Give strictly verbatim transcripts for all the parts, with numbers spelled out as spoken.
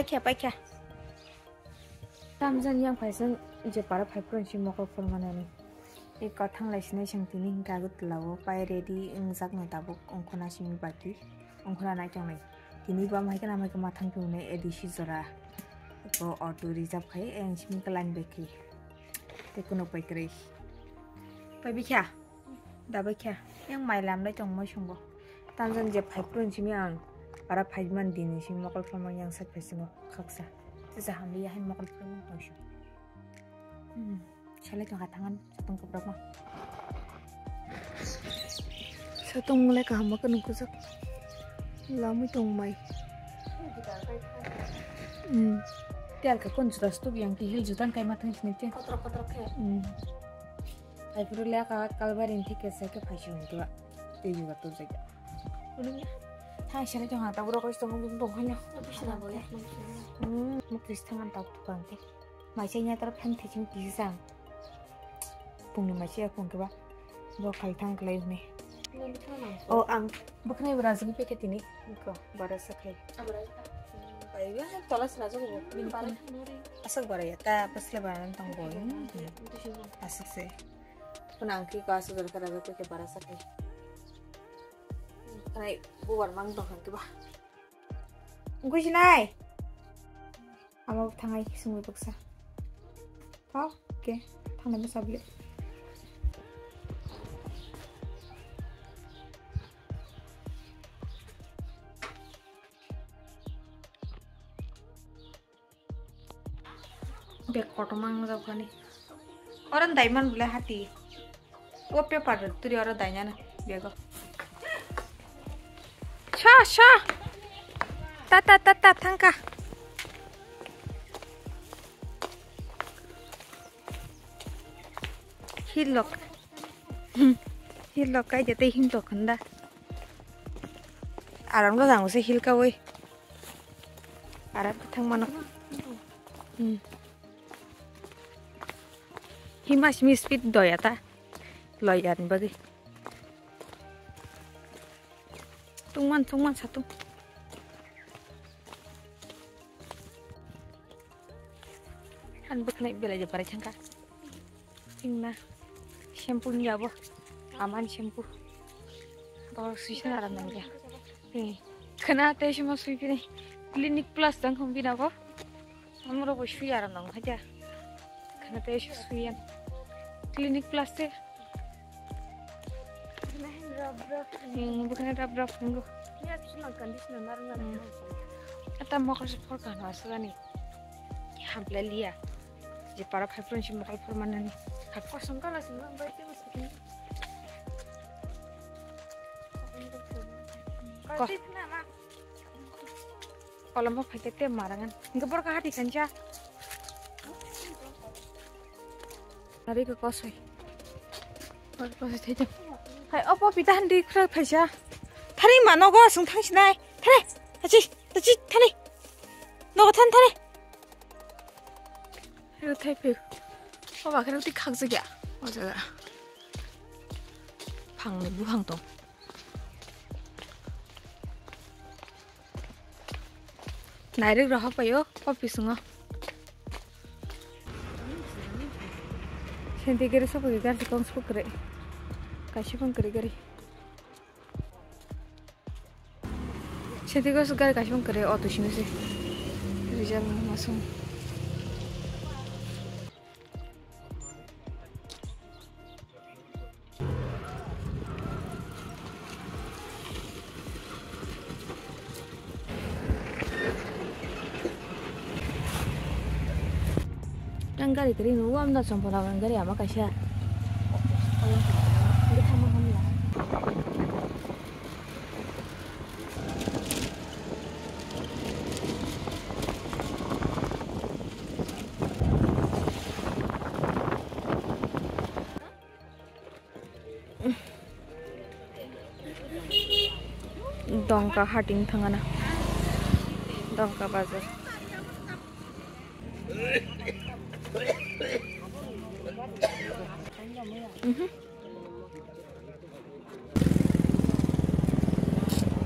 Paikha, paikha. Tamjani yang phaisang je para phaiphuru si mokol phormanani. E kwthang lai sinai sang tini hingke Agartala o pai ready wngjakno tabuk ongkhorna simi baki ongkhorna naitongnai. Tini bo amai kheno amai khe mathang phungnai A D C jora. Bo auto reserve khai ang simi khe line bai khai. Tei kunuk bai kwrwi. Pai bikha. Da bai kha. Yang mai lamlai tongmai songbo. Tamjani je phaiphuru simi ang para phaiman dini simi mokol phormani yang sak phaisingo khaksa. Tesa hamli yahan mokol phormani tongsi. Hmm. Salai tong hatangan satung kubrak ma. Satung mulai kaham ma kanung kujak. Lamui tong mai. Hmm. Tial ka kon juta stuk yang ki hil juta kai ma thang sini te. Kotor kotor khe. Hmm. Phaiphuru le ka kalbari ni thik khe sai khe phaisi hwn tua. Tei juga tu jaga. Unung ya. Thang salai tong hata buro koi tong tong tong hanya. Bisna bo ya. Hmm. Mukris thangan tak tukang te. Maisai nya tara phan thaiching kisang. Pungni maisai ya pung keba. Bo khal thang klai hune. O ang bwkhnai bwra jigwi peke tini. Ko bara sakhai. Bai ba tola sra jagwi bo. Asak bara ya ta pasle bara tong bo. Asak se. Kuna ang ki ko asak jor kara jagwi peke bara sakhai. Bwkhnai bubar mang tong keba. Ungkui sinai. Amo thangai sungwi baksa. Okay, thangnai bwsa bwlwi. Bag kotorma wngjakkani. Oro daiman bwlai hati. O paper rwk turi oro dainani bego. Sha, sha. Tata, tata, thangka. Hilok. Hilok kai jete himtok handa. Aram lo jang se hilka oi. Aram thang mano. Hmm. Hima simi speed doya ta. Loya ni bagwi. Tungman, tungman satung. An bwkhnai belai je parai thangka. Tingna shampoo ni abo. Aman shampoo. Bor sui sana aram nang ya. Khana te shima sui pini. Clinic Plus dang hum bina bo. Amro bo sui aram nang haja. Khana te sui yan. Clinic Plus te. Hmm, bukan rap rap nunggu. Ata mokol se phor kahno aswk ani. Hample liya. Je para phai phone si mokol phor manani. Kosong kala sing bai te. Ko-, kolombo phaikhe te marangan. Hingke borok hati kanja. Ari ko kosoi. Kosoi thai jang. Hai, opo pita handi khra phaisa. Thari ma nogo asung thang sinai. Thare. Tachi, tachi, thari. Nogo than thari. Hai, thai phi. Oba khra ti khak jagya. O jaga. Phang ni buphang tong. Nairok rohor paio, o bisingo. Senti gari sopo gari kong sopo kare. Kaisa kong kare gari. Senti gari sopo gari kaisa kong kare, auto sini se. Rijal masung. Ang gari kwrwi nukgo, amda Chompola gari ama kaisa. Dongka hating thangana. Dongka bazar. Mhm.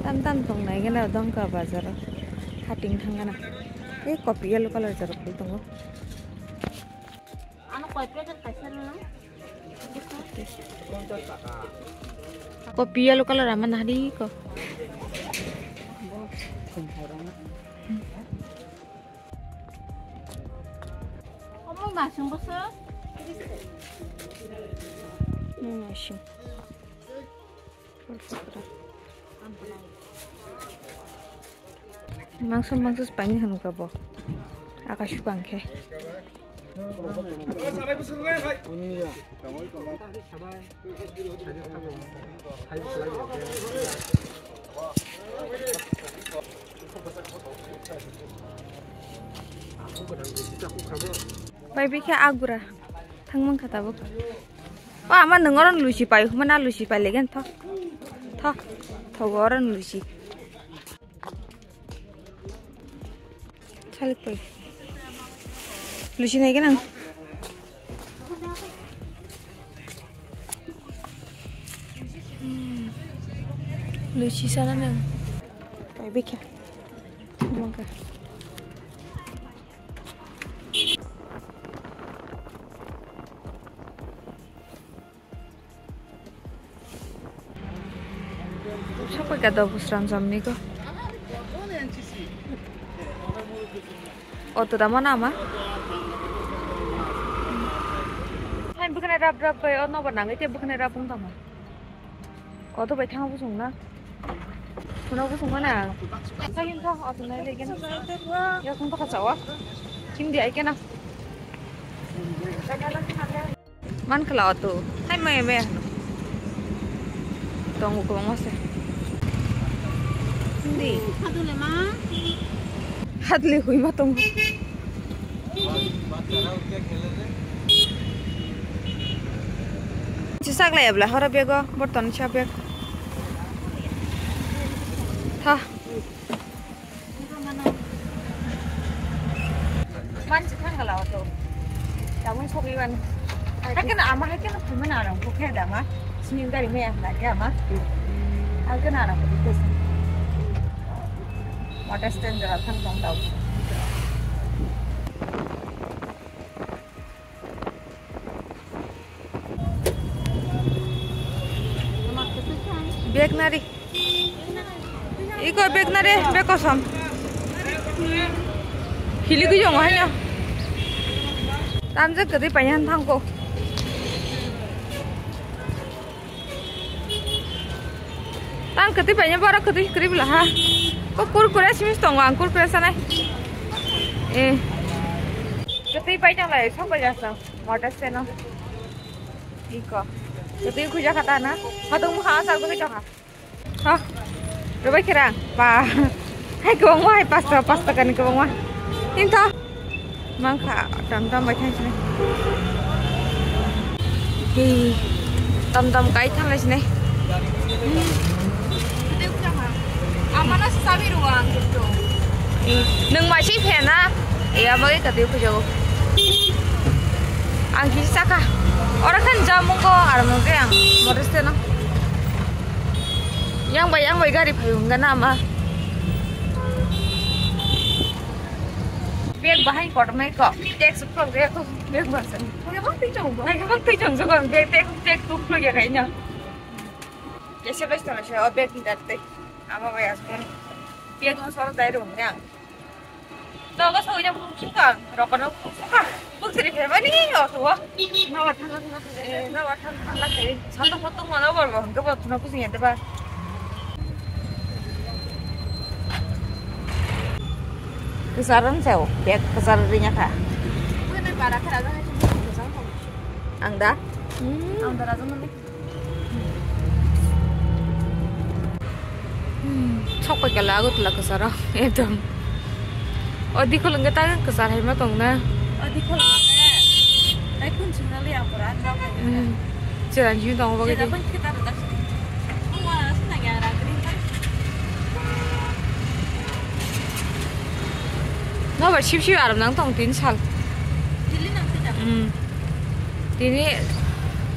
Tam tam tongnai gana Dongka bazar. Hating thangana. Ei kopi yellow colour jora phul tongo. Ano koi packet kaisa rwna. Kopi yellow colour ama nahari ko. Omo masung boso. Masung. Mangso mangso paini hanu ka bo. Akash bang khe. Bai bikhe agura thangmang kha tabuk. O ama nwng oro lusi pai humana lusi pai legen tho. Tho. Thogo oro lusi. Salik pai. Lusi nai ganang. Lusi sana nang. Pai bikhe. Mangka. Sapai ka do busran jamni ko. Auto da mana ama? Hai bukne rap rap bai ono ba nangai te bukne rap ung tama. Auto bai thang busung na. Kuna busung mana? Sakin tho auto nai legen. Ya kun to kachawa. Kim di ai kena. Man khala auto. Hai maya maya. Tongo kwbangma se. Hindi. Hadule ma. Hadle hui ma tongo. Chisak lai abla horo bego borton cha beg. Ha. Mansi thang kala auto. Tamung sobi wan. Hakena ama hakena phaimani arang ko khe dama. Sini gari me lagi ama. Hakena arang ko. Motor stand jora thang tong tau. Bag nari. Iko bag nari, bag kosom. Hili ku jong hanya. Tamjak kwtwi paihan thangko. Tang kwtwi paina borok kwtwi kwrwi bwla ha. Ko kurkure simis tongo ang kurkure sanai. Eh. Kwtwi paina lai sok bai jasa. Motor seno. Iko. Kwtwi khuja khata na. Hatung mukha asal bwkhe chokha. Ha. Robai kherang. Ba. Hai kwbangma hai pasto pasto kani kwbangma. Hinta. Mangkha tam tam bai thang sinai. Hi, tam tam kai thang lai sinai. Amana sabi ruang gitu. Nung masih phena, ya bagi kati ku jauh. Ang kisi saka. Orang kan jamu ko, armo ke ang modus teno. Yang bai yang bai gari phai hung gana ama. Bag bahai kotornai ko. Tax uphok bag ko. Bag bahasa. Bag bahai tong bo. Bag bahai tong so ko. Bag tax tax uphok ya kaina. Kese bes tong so bag ni datte. Ama bai asbon. Bag no soro dai rum ya. To ga so ya bu suka. Rokon bu suka. Bu seri phemani o to. Na wa thang thang. Eh, na wa thang thang la kai. Santa foto mana bor bor. Ga ba thuna kusin ya ba. Kwcharo wngkha o, bag kwcharo ringya kha. Bwkhwnwi bara khe rajak hai se bwkhwnwi kwcharo tong. Ang da? Hmm. Ang da rajak nani. Hmm, sok pai kala Agartala kwcharo, ekdom. O dikhol wngkhe ta kwchar hai ma tong na. O dikhol wngkhe. Tai khun singna le ang pura. Hmm. Chiranjeevi tongo bagwi de. Nobar sip sip aram nang tong tin sal. Hmm. Tini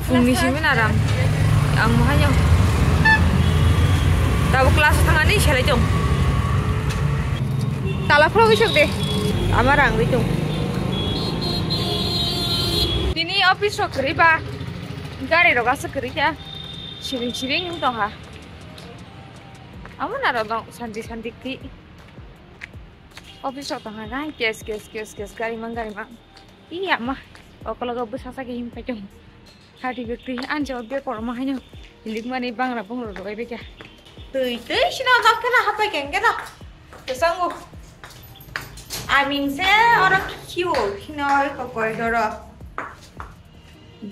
fungni simin aram. Ang mohanya. Tabuk class thangani selai tong. Tala khulogwi sok de. Ama rang wi tong. Tini office rok kwrwi ba, gari rok aswk kwrwi kha. Siring siring wng tong kha. Amo naro dong santi santi kri. Office rok tong kha, gai kes kes kes kes gari mang gari mang. Iya ma, okologo bwsa sakhe him pai tong. Hati bekti anjo be korma haino hilik mani bangra bongro roi beka. Tui tui sino nok kena hapai keng kena. Kesangu. Aming se oro kiwo hino ko koridoro.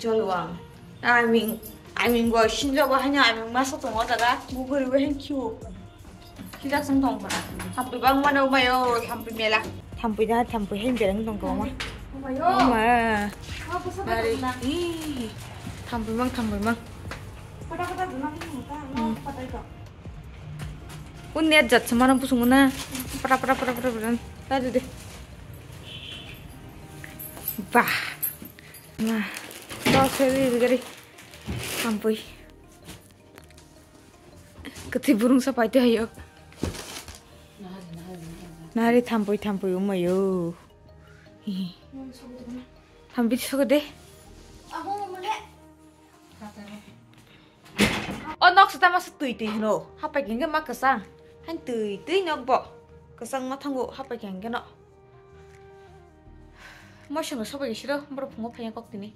Jolwang. Aming, aming go sinjo go haino aming masa tongo daga. Guguri go hen kiwo. Sida sung tong pura. Thampui bang mana umai o, thampui mela. Thampui da, thampui hen bereng tong kau ma. Umai o. Uma. Apa sa Nari. Tong na? Ih. Thampui mang, thampui mang. Pada pada duna ni muka, no pada itu. Un niat jat semana pusung na. Pada pada pada pada pada. Tadi deh. Bah. Nah. Kau seri gari. Thampui. Kwthwi burung sa paito hayo. Nari thampui thampui umayo. Thampui sogo de. O nok sa tama sa tui tui hino. Hapai kenge ma kwsang. Han tui tui nok bo. Kwsang ma thango hapai kenge no. Moisongno sobai siro, borok phungo phaiya kok tini.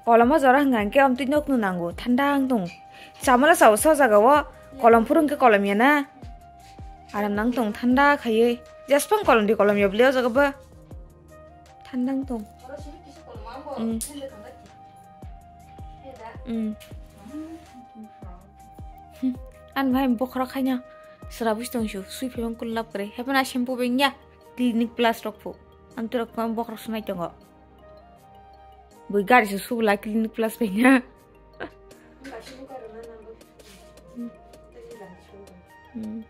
Koloma jora hwnka hwnkhe amtwi nokno nango, thanda wng tong. Chamala sao so jaga o kolom phuru hwnkhe kolom ya na. Aram nang tong thanda khaiwi. Jasphang kolom di kolom ya bwlai o jaga ba. Thanda wng tong. Mm. Mm. Hmm. Ani bahai bokhorok khaina sra bwswi tong su, sui phaibo kulap kwrwi. Haphano shampoo bo wngya, Clinic Plus rok phu. Ang turok phano bokhorok sunai tongo. Bui gari se subla Clinic Plus bai na. Hmm.